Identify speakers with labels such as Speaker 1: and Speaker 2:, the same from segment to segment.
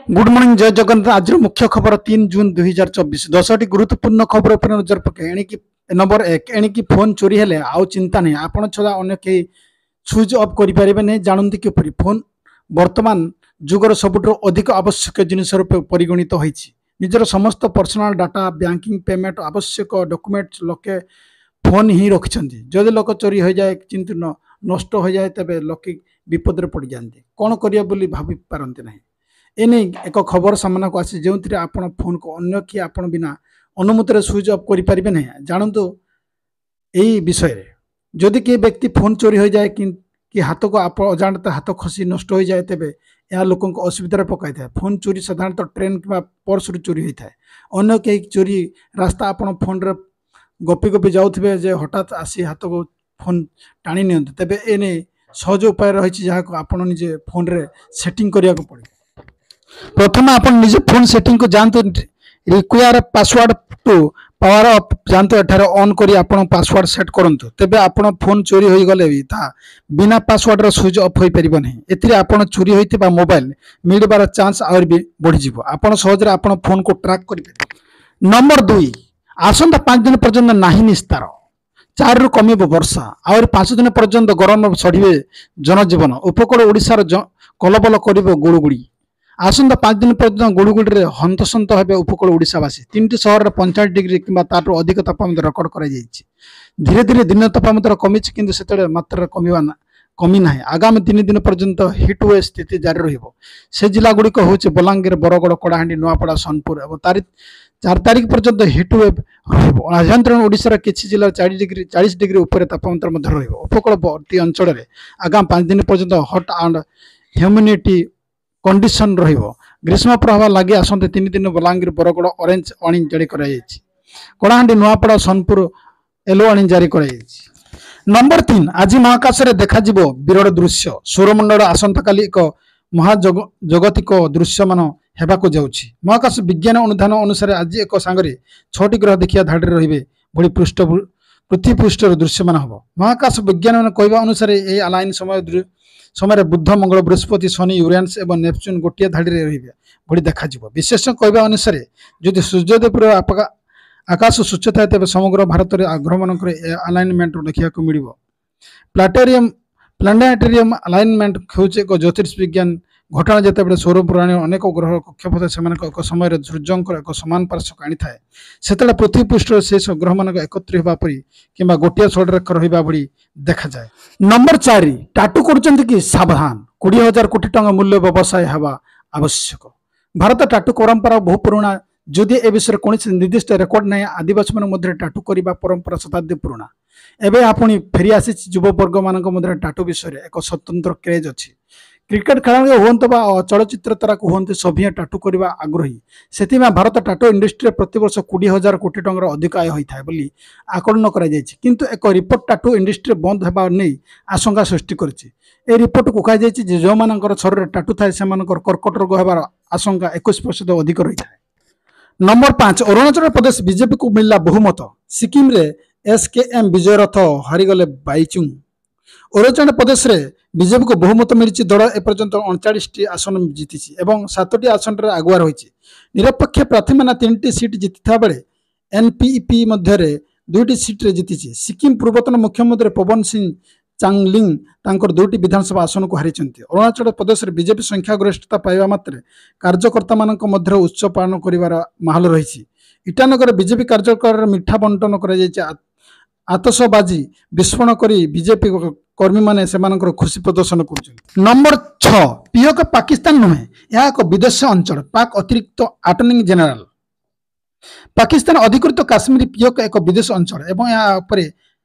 Speaker 1: Good morning, ଜୟ ଜଗନ୍ନାଥ। ଆଜିର ମୁଖ୍ୟ ଖବର 3 ଜୁନ୍ 2024। 10ଟି ଗୁରୁତ୍ୱପୂର୍ଣ୍ଣ ଖବର ଉପରେ ନଜର ପକାଇ। ଏଣିକି ନମ୍ବର 1, ଏଣିକି ଫୋନ୍ ଚୋରି ହେଲେ ଆଉ ଚିନ୍ତା ନାହିଁ। ଆପଣ ଛଡ଼ା ଅନ୍ୟ କେହି ସୁଇଚ୍ ଅଫ୍ କରିପାରିବେ ନାହିଁ। ଜାଣନ୍ତି କିପରି? ଫୋନ୍ ବର୍ତ୍ତମାନ ଯୁଗର ସବୁଠାରୁ ଅଧିକ ଆବଶ୍ୟକ ଜିନିଷ ରୂପେ ପରିଗଣିତ ହୋଇଛି। ନିଜର ସମସ୍ତ ପର୍ସନାଲ ଡାଟା, ବ୍ୟାଙ୍କିଂ, ପେମେଣ୍ଟ, ଆବଶ୍ୟକ ଡକୁମେଣ୍ଟ ଲୋକେ ଫୋନ୍ ହିଁ ରଖିଛନ୍ତି। ଯଦି ଲୋକ ଚୋରି ହୋଇଯାଏ କିନ୍ତୁ ନଷ୍ଟ ହୋଇଯାଏ, ତେବେ ଲୋକେ ବିପଦରେ ପଡ଼ିଯାଆନ୍ତି। କ'ଣ କରିବା ବୋଲି ଭାବି ପାରନ୍ତି ନାହିଁ। ଏନେଇ ଏକ ଖବର ସାମ୍ନାକୁ ଆସିଛି, ଯେଉଁଥିରେ ଆପଣ ଫୋନ୍କୁ ଅନ୍ୟ କିଏ ଆପଣ ବିନା ଅନୁମତିରେ ସୁଇଚ୍ ଅଫ୍ କରିପାରିବେ ନାହିଁ। ଜାଣନ୍ତୁ ଏହି ବିଷୟରେ। ଯଦି କିଏ ବ୍ୟକ୍ତି ଫୋନ୍ ଚୋରି ହୋଇଯାଏ କି ହାତକୁ ଆପଣ ଅଜାଣତେ ହାତ ଖସି ନଷ୍ଟ ହୋଇଯାଏ, ତେବେ ଏହା ଲୋକଙ୍କୁ ଅସୁବିଧାରେ ପକାଇଥାଏ। ଫୋନ୍ ଚୋରି ସାଧାରଣତଃ ଟ୍ରେନ୍ କିମ୍ବା ପର୍ସରୁ ଚୋରି ହୋଇଥାଏ। ଅନ୍ୟ କେହି ଚୋରି ରାସ୍ତା ଆପଣ ଫୋନ୍ରେ ଗପି ଗପି ଯାଉଥିବେ ଯେ ହଠାତ୍ ଆସି ହାତକୁ ଫୋନ୍ ଟାଣି ନିଅନ୍ତି। ତେବେ ଏ ନେଇ ସହଜ ଉପାୟ ରହିଛି, ଯାହାକୁ ଆପଣ ନିଜେ ଫୋନ୍ରେ ସେଟିଂ କରିବାକୁ ପଡ଼ିବ। ପ୍ରଥମେ ଆପଣ ନିଜ ଫୋନ୍ ସେଟିଂକୁ ଯାଆନ୍ତୁ। Require password to power off ଯାଆନ୍ତୁ। ଏଠାରେ ଅନ୍ କରି ଆପଣ ପାସୱାର୍ଡ଼ ସେଟ୍ କରନ୍ତୁ। ତେବେ ଆପଣ ଫୋନ୍ ଚୋରି ହୋଇଗଲେ ବି ତାହା ବିନା ପାସୱାର୍ଡ଼ର ସୁଇଚ୍ ଅଫ୍ ହୋଇପାରିବ ନାହିଁ। ଏଥିରେ ଆପଣ ଚୋରି ହୋଇଥିବା ମୋବାଇଲ ମିଳିବାର ଚାନ୍ସ ଆହୁରି ବି ବଢ଼ିଯିବ। ଆପଣ ସହଜରେ ଆପଣ ଫୋନ୍କୁ ଟ୍ରାକ୍ କରିପାରିବେ। ନମ୍ବର 2, ଆସନ୍ତା 5 ଦିନ ପର୍ଯ୍ୟନ୍ତ ନାହିଁ ନିସ୍ତାର। 4ରୁ କମିବ ବର୍ଷା। ଆହୁରି 5 ଦିନ ପର୍ଯ୍ୟନ୍ତ ଗରମ ସହିବେ ଜନଜୀବନ। ଉପକୂଳ ଓଡ଼ିଶାର କଲବଲ କରିବ ଗୁଳୁଗୁଳି। ଆସନ୍ତା 5 ଦିନ ପର୍ଯ୍ୟନ୍ତ ଗୁଳୁଗୁଳିରେ ହନ୍ତସନ୍ତ ହେବେ ଉପକୂଳ ଓଡ଼ିଶାବାସୀ। ତିନିଟି ସହରରେ 45 ଡିଗ୍ରୀ କିମ୍ବା ତାଠୁ ଅଧିକ ତାପମାତ୍ରା ରେକର୍ଡ କରାଯାଇଛି। ଧୀରେ ଧୀରେ ଦିନ ତାପମାତ୍ରା କମିଛି, କିନ୍ତୁ ସେତେବେଳେ ମାତ୍ରାରେ କମିବା ନା କମି ନାହିଁ। ଆଗାମୀ 3 ଦିନ ପର୍ଯ୍ୟନ୍ତ ହିଟ୍ ୱେଭ୍ ସ୍ଥିତି ଜାରି ରହିବ। ସେ ଜିଲ୍ଲାଗୁଡ଼ିକ ହେଉଛି ବଲାଙ୍ଗୀର, ବରଗଡ଼, କଳାହାଣ୍ଡି, ନୂଆପଡ଼ା, ସୋନପୁର ଏବଂ ତାରିଖ 4 ତାରିଖ ପର୍ଯ୍ୟନ୍ତ ହିଟ୍ ୱେଭ୍ ରହିବ। ଆଭ୍ୟନ୍ତରୀଣ ଓଡ଼ିଶାର କିଛି ଜିଲ୍ଲାରେ 4 ଡିଗ୍ରୀ 40 ଡିଗ୍ରୀ ଉପରେ ତାପମାତ୍ରା ମଧ୍ୟ ରହିବ। ଉପକୂଳବର୍ତ୍ତୀ ଅଞ୍ଚଳରେ ଆଗାମୀ 5 ଦିନ ପର୍ଯ୍ୟନ୍ତ ହଟ୍ ଆଣ୍ଡ ହ୍ୟୁମିଡିଟି କଣ୍ଡିସନ ରହିବ। ଗ୍ରୀଷ୍ମ ପ୍ରବାହ ଲାଗି ଆସନ୍ତା 3 ଦିନ ବଲାଙ୍ଗୀର, ବରଗଡ଼ ଅରେଞ୍ଜ ୱାର୍ଣ୍ଣିଂ ଜାରି କରାଯାଇଛି। କଳାହାଣ୍ଡି, ନୂଆପଡ଼ା, ସୋନପୁର ୟେଲୋ ୱାର୍ଣ୍ଣିଂ ଜାରି କରାଯାଇଛି। ନମ୍ବର 3, ଆଜି ମହାକାଶରେ ଦେଖାଯିବ ବିରଳ ଦୃଶ୍ୟ। ସୌରମଣ୍ଡଳ ଆସନ୍ତାକାଲି ଏକ ମହାଜଗ ଜଗତିକ ଦୃଶ୍ୟମାନ ହେବାକୁ ଯାଉଛି। ମହାକାଶ ବିଜ୍ଞାନ ଅନୁଧ୍ୟାନ ଅନୁସାରେ ଆଜି ଏକ ସାଙ୍ଗରେ ଛଅଟି ଗ୍ରହ ଦେଖିବା ଧାଡ଼ିରେ ରହିବେ ଭଳି ପୃଥିବୀ ପୃଷ୍ଠରେ ଦୃଶ୍ୟମାନ ହେବ। ମହାକାଶ ବିଜ୍ଞାନ କହିବା ଅନୁସାରେ ଏହି ଆଲାଇନ୍ ସମୟରେ ବୁଧ, ମଙ୍ଗଳ, ବୃହସ୍ପତି, ଶନି, ୟୁରାନସ୍ ଏବଂ ନେପଚୁନ୍ ଗୋଟିଏ ଧାଡ଼ିରେ ରହିବେ ଭଳି ଦେଖାଯିବ। ବିଶେଷ କହିବା ଅନୁସାରେ ଯଦି ସୂର୍ଯ୍ୟୋଦୟ ପୂର୍ବ ଆକାଶ ସ୍ୱଚ୍ଛ ଥାଏ, ତେବେ ସମଗ୍ର ଭାରତରେ ଗ୍ରହମାନଙ୍କର ଆଲାଇନମେଣ୍ଟ ଦେଖିବାକୁ ମିଳିବ। ପ୍ଲାନେଟୋରିୟମ ଆଲାଇନମେଣ୍ଟ ହେଉଛି ଏକ ଜ୍ୟୋତିଷ ବିଜ୍ଞାନ ଘଟଣା, ଯେତେବେଳେ ସୌର ପ୍ରଣାଳୀ ଅନେକ ଗ୍ରହ କକ୍ଷପଥ ସେମାନଙ୍କ ଏକ ସମୟରେ ସୂର୍ଯ୍ୟଙ୍କର ଏକ ସମାନ ପାର୍ଶ୍ୱକୁ ଆଣିଥାଏ, ସେତେବେଳେ ପୃଥିବୀ ପୃଷ୍ଠରେ ସେ ଗ୍ରହମାନଙ୍କ ଏକତ୍ରିତ ହେବା ପରି କିମ୍ବା ଗୋଟିଏ ଷଡ଼ରେଖ ରହିବା ଭଳି ଦେଖାଯାଏ। ନମ୍ବର 4, ଟାଟୁ କରୁଛନ୍ତି କି? ସାବଧାନ, 20,000 କୋଟି ଟଙ୍କା ମୂଲ୍ୟ ବ୍ୟବସାୟ ହେବା ଆବଶ୍ୟକ। ଭାରତ ଟାଟୁ ପରମ୍ପରା ବହୁ ପୁରୁଣା। ଯଦି ଏ ବିଷୟରେ କୌଣସି ନିର୍ଦ୍ଦିଷ୍ଟ ରେକର୍ଡ ନାହିଁ, ଆଦିବାସୀମାନଙ୍କ ମଧ୍ୟରେ ଟାଟୁ କରିବା ପରମ୍ପରା ଶତାବ୍ଦୀ ପୁରୁଣା। ଏବେ ପୁଣି ଫେରି ଆସିଛି। ଯୁବବର୍ଗମାନଙ୍କ ମଧ୍ୟରେ ଟାଟୁ ବିଷୟରେ ଏକ ସ୍ୱତନ୍ତ୍ର କ୍ରେଜ୍ ଅଛି। କ୍ରିକେଟ ଖେଳାଳି ହୁଅନ୍ତୁ ବା ଚଳଚ୍ଚିତ୍ର ତାରକା ହୁଅନ୍ତୁ, ସଭିଏଁ ଟାଟୁ କରିବା ଆଗ୍ରହୀ। ସେଥିପାଇଁ ଭାରତ ଟାଟୁ ଇଣ୍ଡଷ୍ଟ୍ରିରେ ପ୍ରତିବର୍ଷ 20,000 କୋଟି ଟଙ୍କାର ଅଧିକ ଆୟ ହୋଇଥାଏ ବୋଲି ଆକଳନ କରାଯାଇଛି। କିନ୍ତୁ ଏକ ରିପୋର୍ଟ ଟାଟୁ ଇଣ୍ଡଷ୍ଟ୍ରି ବନ୍ଦ ହେବା ନେଇ ଆଶଙ୍କା ସୃଷ୍ଟି କରିଛି। ଏହି ରିପୋର୍ଟକୁ କୁହାଯାଇଛି ଯେ ଯେଉଁମାନଙ୍କର ଶରୀରରେ ଟାଟୁ ଥାଏ, ସେମାନଙ୍କର କର୍କଟ ରୋଗ ହେବାର ଆଶଙ୍କା 21% ଅଧିକ ରହିଥାଏ। ନମ୍ବର 5, ଅରୁଣାଚଳ ପ୍ରଦେଶ ବିଜେପିକୁ ମିଳିଲା ବହୁମତ। ସିକିମରେ ଏସ୍କେଏମ୍ ବିଜୟ ରଥ, ହାରିଗଲେ ବାଇଚୁଙ୍ଗ। ଅରୁଣାଚଳ ପ୍ରଦେଶରେ ବିଜେପିକୁ ବହୁମତ ମିଳିଛି। ଦଳ ଏପର୍ଯ୍ୟନ୍ତ 39ଟି ଆସନ ଜିତିଛି ଏବଂ ସାତଟି ଆସନରେ ଆଗୁଆ ରହିଛି। ନିରପେକ୍ଷ ପ୍ରାର୍ଥୀମାନେ ତିନିଟି ସିଟ୍ ଜିତିଥିବା ବେଳେ ଏନ୍ପିଇପି ମଧ୍ୟରେ ଦୁଇଟି ସିଟ୍ରେ ଜିତିଛି। ସିକିମ ପୂର୍ବତନ ମୁଖ୍ୟମନ୍ତ୍ରୀ ପବନ ସିଂ ଚାଙ୍ଗଲିଂ ତାଙ୍କର ଦୁଇଟି ବିଧାନସଭା ଆସନକୁ ହାରିଛନ୍ତି। ଅରୁଣାଚଳ ପ୍ରଦେଶରେ ବିଜେପି ସଂଖ୍ୟାଗରିଷ୍ଠତା ପାଇବା ମାତ୍ରେ କାର୍ଯ୍ୟକର୍ତ୍ତାମାନଙ୍କ ମଧ୍ୟରେ ଉତ୍ସବ ପାଳନ କରିବାର ମାହୋଲ ରହିଛି। ଇଟାନଗର ବିଜେପି କାର୍ଯ୍ୟାଳୟରେ ମିଠା ବଣ୍ଟନ କରାଯାଇଛି। ଆତସବାଜି ବିସ୍ଫୋରଣ କରି ବିଜେପି କର୍ମୀମାନେ ସେମାନଙ୍କର ଖୁସି ପ୍ରଦର୍ଶନ କରୁଛନ୍ତି। ନମ୍ବର 6, ପିଓକେ ପାକିସ୍ତାନ ନୁହେଁ, ଏହା ଏକ ବିଦେଶ ଅଞ୍ଚଳ, ପାକ୍ ଅତିରିକ୍ତ ଆଟର୍ଣ୍ଣି ଜେନେରାଲ। ପାକିସ୍ତାନ ଅଧିକୃତ କାଶ୍ମୀର ପିଓକେ ଏକ ବିଦେଶ ଅଞ୍ଚଳ ଏବଂ ଏହା ଉପରେ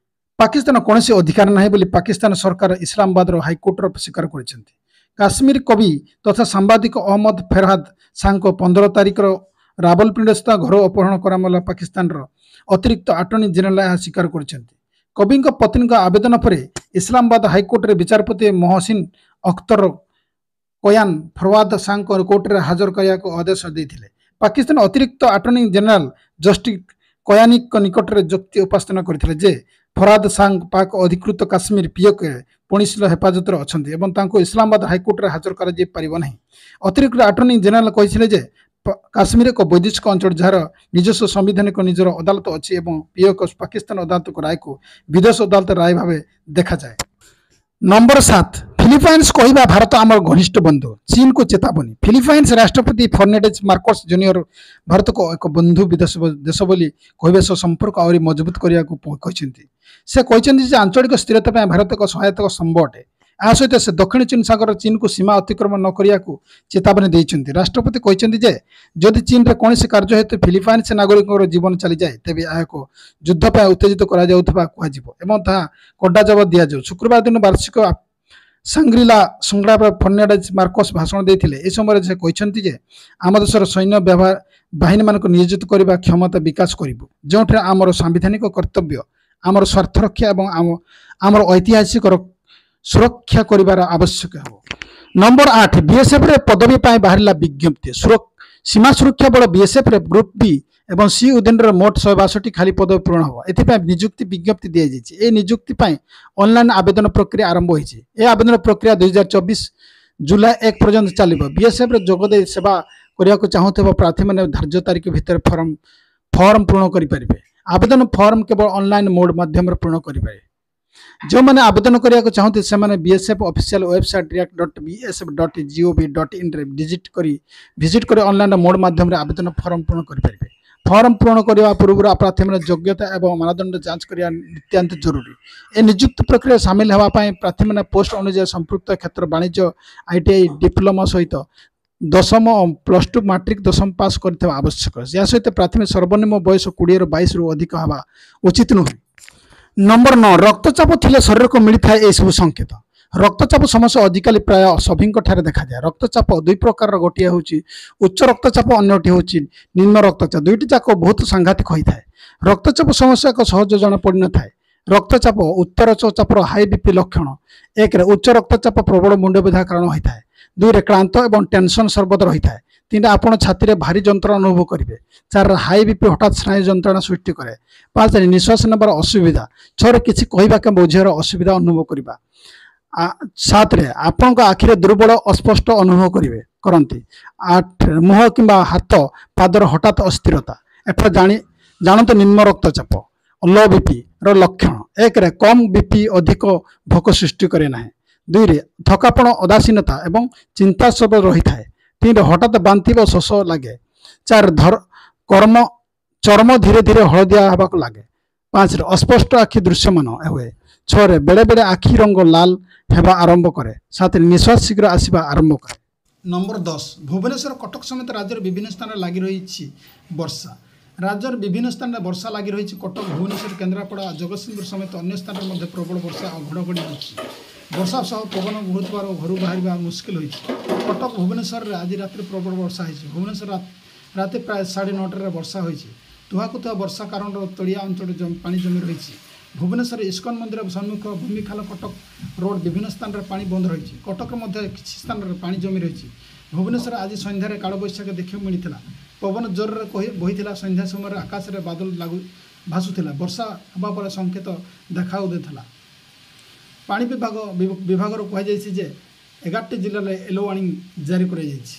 Speaker 1: ପାକିସ୍ତାନ କୌଣସି ଅଧିକାର ନାହିଁ ବୋଲି ପାକିସ୍ତାନ ସରକାର ଇସଲାମାବାଦର ହାଇକୋର୍ଟର ସ୍ୱୀକାର କରିଛନ୍ତି। କାଶ୍ମୀର କବି ତଥା ସାମ୍ବାଦିକ ଅହମ୍ମଦ ଫେରହାଦ ଶାହଙ୍କ 15 ତାରିଖର ରାବଲପିଣ୍ଡିସ୍ଥ ଘର ଅପହରଣ କରାଗଲା। ପାକିସ୍ତାନର ଅତିରିକ୍ତ ଆଟର୍ଣ୍ଣି ଜେନେରାଲ ଏହା ସ୍ୱୀକାର କରିଛନ୍ତି। କବିଙ୍କ ପତ୍ନୀଙ୍କ ଆବେଦନ ପରେ ଇସଲାମାବାଦ ହାଇକୋର୍ଟରେ ବିଚାରପତି ମହସିନ ଅଖତର କୟାନ ଫରୱାଦ ଶାହଙ୍କ କୋର୍ଟରେ ହାଜର କରିବାକୁ ଆଦେଶ ଦେଇଥିଲେ। ପାକିସ୍ତାନ ଅତିରିକ୍ତ ଆଟର୍ଣ୍ଣି ଜେନେରାଲ ଜଷ୍ଟିସ କୟାନିଙ୍କ ନିକଟରେ ଯୁକ୍ତି ଉପସ୍ଥାପନ କରିଥିଲେ ଯେ ଫରାଦ ସାଙ୍ଗ ପାକ୍ ଅଧିକୃତ କାଶ୍ମୀର ପିଓକେ ପୋଲିସର ହେଫାଜତରେ ଅଛନ୍ତି ଏବଂ ତାଙ୍କୁ ଇସଲାମାବାଦ ହାଇକୋର୍ଟରେ ହାଜର କରାଯାଇପାରିବ ନାହିଁ। ଅତିରିକ୍ତ ଆଟର୍ଣ୍ଣି ଜେନେରାଲ କହିଥିଲେ ଯେ କାଶ୍ମୀର ଏକ ବୈଦେଶିକ ଅଞ୍ଚଳ ଯାହାର ନିଜସ୍ୱ ସାମ୍ବିଧାନିକ ନିଜର ଅଦାଲତ ଅଛି ଏବଂ ପିଓକେ ପାକିସ୍ତାନ ଅଦାଲତଙ୍କ ରାୟକୁ ବିଦେଶ ଅଦାଲତ ରାୟ ଭାବେ ଦେଖାଯାଏ। ନମ୍ବର 7, ଫିଲିପାଇନ୍ସ କହିବା ଭାରତ ଆମର ଘନିଷ୍ଠ ବନ୍ଧୁ, ଚୀନକୁ ଚେତାବନୀ। ଫିଲିପାଇନ୍ସ ରାଷ୍ଟ୍ରପତି ଫର୍ନାଣ୍ଡେଜ ମାର୍କୋସ ଜୁନିୟର ଭାରତକୁ ଏକ ବନ୍ଧୁ ବିଦେଶ ଦେଶ ବୋଲି କହିବା ସହ ସମ୍ପର୍କ ଆହୁରି ମଜବୁତ କରିବାକୁ କହିଛନ୍ତି। ସେ କହିଛନ୍ତି ଯେ ଆଞ୍ଚଳିକ ସ୍ଥିରତା ପାଇଁ ଭାରତ ଏକ ସହାୟକ ସ୍ତମ୍ଭ ଅଟେ। ଏହା ସହିତ ସେ ଦକ୍ଷିଣ ଚୀନ ସାଗର ଚୀନକୁ ସୀମା ଅତିକ୍ରମଣ ନ କରିବାକୁ ଚେତାବନୀ ଦେଇଛନ୍ତି। ରାଷ୍ଟ୍ରପତି କହିଛନ୍ତି ଯେ ଯଦି ଚୀନରେ କୌଣସି କାର୍ଯ୍ୟ ହେତୁ ଫିଲିପାଇନ୍ସ ନାଗରିକଙ୍କର ଜୀବନ ଚାଲିଯାଏ, ତେବେ ଏହାକୁ ଯୁଦ୍ଧ ପାଇଁ ଉତ୍ତେଜିତ କରାଯାଉଥିବା କୁହାଯିବ ଏବଂ ତାହା କଡ଼ା ଜବାବ ଦିଆଯାଉ। ଶୁକ୍ରବାର ଦିନ ବାର୍ଷିକ ସାଙ୍ଗ୍ରିଲା ସଂଗ୍ରାମରେ ଫର୍ନାଣ୍ଡେଜ ମାର୍କୋସ ଭାଷଣ ଦେଇଥିଲେ। ଏହି ସମୟରେ ସେ କହିଛନ୍ତି ଯେ ଆମ ଦେଶର ସୈନ୍ୟ ବାହିନୀମାନଙ୍କୁ ନିୟୋଜିତ କରିବା କ୍ଷମତା ବିକାଶ କରିବୁ, ଯେଉଁଠାରେ ଆମର ସାମ୍ବିଧାନିକ କର୍ତ୍ତବ୍ୟ, ଆମର ସ୍ୱାର୍ଥ ରକ୍ଷା ଏବଂ ଆମର ଐତିହାସିକ ସୁରକ୍ଷା କରିବାର ଆବଶ୍ୟକ ହେବ। ନମ୍ବର 8, ବିଏସ୍ଏଫ୍ରେ ପଦବୀ ପାଇଁ ବାହାରିଲା ବିଜ୍ଞପ୍ତି। ସୀମା ସୁରକ୍ଷା ବଳ ବିଏସ୍ଏଫ୍ରେ ଗ୍ରୁପ୍ ବି ଏବଂ ସି ଅଧୀନରେ ମୋଟ 162 ଖାଲି ପଦବୀ ପୂରଣ ହେବ। ଏଥିପାଇଁ ନିଯୁକ୍ତି ବିଜ୍ଞପ୍ତି ଦିଆଯାଇଛି। ଏହି ନିଯୁକ୍ତି ପାଇଁ ଅନଲାଇନ୍ ଆବେଦନ ପ୍ରକ୍ରିୟା ଆରମ୍ଭ ହୋଇଛି। ଏହି ଆବେଦନ ପ୍ରକ୍ରିୟା 2024 ଜୁଲାଇ 1 ପର୍ଯ୍ୟନ୍ତ ଚାଲିବ। ବିଏସ୍ଏଫ୍ରେ ଯୋଗ ଦେଇ ସେବା କରିବାକୁ ଚାହୁଁଥିବା ପ୍ରାର୍ଥୀମାନେ ଧାର୍ଯ୍ୟ ତାରିଖ ଭିତରେ ଫର୍ମ ପୂରଣ କରିପାରିବେ। ଆବେଦନ ଫର୍ମ କେବଳ ଅନଲାଇନ୍ ମୋଡ୍ ମାଧ୍ୟମରେ ପୂରଣ କରିପାରିବେ। ଯେଉଁମାନେ ଆବେଦନ କରିବାକୁ ଚାହୁଁନ୍ତି ସେମାନେ ବିଏସ୍ଏଫ୍ ଅଫିସିଆଲ ୱେବସାଇଟ୍ react.bsf.gov.inରେ ଭିଜିଟ୍ କରି ଅନଲାଇନ୍ ମୋଡ୍ ମାଧ୍ୟମରେ ଆବେଦନ ଫର୍ମ ପୂରଣ କରିପାରିବେ। ଫର୍ମ ପୂରଣ କରିବା ପୂର୍ବରୁ ପ୍ରାର୍ଥୀମାନେ ଯୋଗ୍ୟତା ଏବଂ ମାନଦଣ୍ଡ ଯାଞ୍ଚ କରିବା ନିତ୍ୟାନ୍ତ ଜରୁରୀ। ଏ ନିଯୁକ୍ତି ପ୍ରକ୍ରିୟାରେ ସାମିଲ ହେବା ପାଇଁ ପ୍ରାର୍ଥୀମାନେ ପୋଷ୍ଟ ଅନୁଯାୟୀ ସମ୍ପୃକ୍ତ କ୍ଷେତ୍ର ବାଣିଜ୍ୟ, ଆଇଟିଆଇ, ଡିପ୍ଲୋମା ସହିତ ଦଶମ, ପ୍ଲସ୍ ଟୁ, ମାଟ୍ରିକ ଦଶମ ପାସ୍ କରିଥିବା ଆବଶ୍ୟକ। ଏହା ସହିତ ପ୍ରାର୍ଥୀମାନେ ସର୍ବନିମ୍ନ ବୟସ 20ରୁ 22ରୁ ଅଧିକ ହେବା ଉଚିତ ନୁହେଁ। ନମ୍ବର 9, ରକ୍ତଚାପ ଥିଲେ ଶରୀରକୁ ମିଳିଥାଏ ଏହିସବୁ ସଂକେତ। ରକ୍ତଚାପ ସମସ୍ୟା ଆଜିକାଲି ପ୍ରାୟ ସଭିଙ୍କ ଠାରେ ଦେଖାଯାଏ। ରକ୍ତଚାପ ଦୁଇ ପ୍ରକାରର, ଗୋଟିଏ ହେଉଛି ଉଚ୍ଚ ରକ୍ତଚାପ, ଅନ୍ୟଟି ହେଉଛି ନିମ୍ନ ରକ୍ତଚାପ। ଦୁଇଟି ଯାକ ବହୁତ ସାଂଘାତିକ ହୋଇଥାଏ। ରକ୍ତଚାପ ସମସ୍ୟା ଏକ ସହଜ ଜଣା ପଡ଼ିନଥାଏ। ରକ୍ତଚାପ ଉଚ୍ଚ ରକ୍ତଚାପର ହାଇ ବିପି ଲକ୍ଷଣ। 1ରେ ଉଚ୍ଚ ରକ୍ତଚାପ ପ୍ରବଳ ମୁଣ୍ଡବିନ୍ଧା କାରଣ ହୋଇଥାଏ। 2ରେ କ୍ଳାନ୍ତ ଏବଂ ଟେନସନ୍ ସର୍ବଦା ରହିଥାଏ। 3ରେ ଆପଣ ଛାତିରେ ଭାରି ଯନ୍ତ୍ରଣା ଅନୁଭବ କରିବେ। 4ରେ ହାଇ ବିପି ହଠାତ୍ ସ୍ନାୟୁ ଯନ୍ତ୍ରଣା ସୃଷ୍ଟି କରେ। 5ରେ ନିଶ୍ୱାସ ନେବାର ଅସୁବିଧା। 6ରେ କିଛି କହିବା କିମ୍ବା ବୁଝିବାର ଅସୁବିଧା ଅନୁଭବ କରିବା। 7ରେ ଆପଣଙ୍କ ଆଖିରେ ଦୁର୍ବଳ ଅସ୍ପଷ୍ଟ ଅନୁଭବ କରନ୍ତି। 8 ମୁହଁ କିମ୍ବା ହାତ ପାଦର ହଠାତ୍ ଅସ୍ଥିରତା। ଏଠାରେ ଜାଣନ୍ତୁ ନିମ୍ନ ରକ୍ତଚାପ ଲୋ ବିପି ର ଲକ୍ଷଣ। 1ରେ କମ୍ ବିପି ଅଧିକ ଭୋକ ସୃଷ୍ଟି କରେ ନାହିଁ। 2ରେ ଥକାପଣ, ଉଦାସୀନତା ଏବଂ ଚିନ୍ତା ସବୁ ରହିଥାଏ। 3ରେ ହଠାତ୍ ବାନ୍ତି ବା ଶୋଷ ଲାଗେ। 4 ଚର୍ମ ଧୀରେ ଧୀରେ ହଳଦିଆ ହେବାକୁ ଲାଗେ। 5ରେ ଅସ୍ପଷ୍ଟ ଆଖି ଦୃଶ୍ୟମାନ ହୁଏ। 6ରେ ବେଳେବେଳେ ଆଖି ରଙ୍ଗ ଲାଲ ହେବା ଆରମ୍ଭ କରେ। 7ରେ ନିଶ୍ୱାସ ଶୀଘ୍ର ଆସିବା ଆରମ୍ଭ କରେ। ନମ୍ବର 10, ଭୁବନେଶ୍ୱର, କଟକ ସମେତ ରାଜ୍ୟର ବିଭିନ୍ନ ସ୍ଥାନରେ ଲାଗି ରହିଛି ବର୍ଷା। ରାଜ୍ୟର ବିଭିନ୍ନ ସ୍ଥାନରେ ବର୍ଷା ଲାଗି ରହିଛି। କଟକ, ଭୁବନେଶ୍ୱର, କେନ୍ଦ୍ରାପଡ଼ା, ଜଗତସିଂହପୁର ସମେତ ଅନ୍ୟ ସ୍ଥାନରେ ମଧ୍ୟ ପ୍ରବଳ ବର୍ଷା ଓ ଘଡ଼ଘଡ଼ି ହୋଇଛି। ବର୍ଷା ସହ ପବନ ବହୁଥିବାରୁ ଘରୁ ବାହାରିବା ମୁସ୍କିଲ ହୋଇଛି। କଟକ, ଭୁବନେଶ୍ୱରରେ ଆଜି ରାତିରେ ପ୍ରବଳ ବର୍ଷା ହୋଇଛି। ଭୁବନେଶ୍ୱର ରାତି ପ୍ରାୟ 9:30ରେ ବର୍ଷା ହୋଇଛି। ତୁହାକୁ ତୁହା ବର୍ଷା କାରଣରୁ ତଳିଆ ଅଞ୍ଚଳରେ ପାଣି ଜମି ରହିଛି। ଭୁବନେଶ୍ୱର ଇସ୍କନ ମନ୍ଦିର ସମ୍ମୁଖ ଭୂମିଖାଲ କଟକ ରୋଡ଼ ବିଭିନ୍ନ ସ୍ଥାନରେ ପାଣି ବନ୍ଦ ରହିଛି। କଟକରେ ମଧ୍ୟ କିଛି ସ୍ଥାନରେ ପାଣି ଜମି ରହିଛି। ଭୁବନେଶ୍ୱର ଆଜି ସନ୍ଧ୍ୟାରେ କାଳବୈଶାଖୀ ଦେଖିବାକୁ ମିଳିଥିଲା। ପବନ ଜୋରରେ ବହିଥିଲା। ସନ୍ଧ୍ୟା ସମୟରେ ଆକାଶରେ ବାଦଲ ଲାଗୁ ଭାସୁଥିଲା। ବର୍ଷା ହେବା ପରେ ସଂକେତ ଦେଖାଦେଉଥିଲା। ପାଣି ବିଭାଗରୁ କୁହାଯାଇଛି ଯେ 11ଟି ଜିଲ୍ଲାରେ ୟେଲୋ ୱାର୍ଣ୍ଣିଂ ଜାରି କରାଯାଇଛି।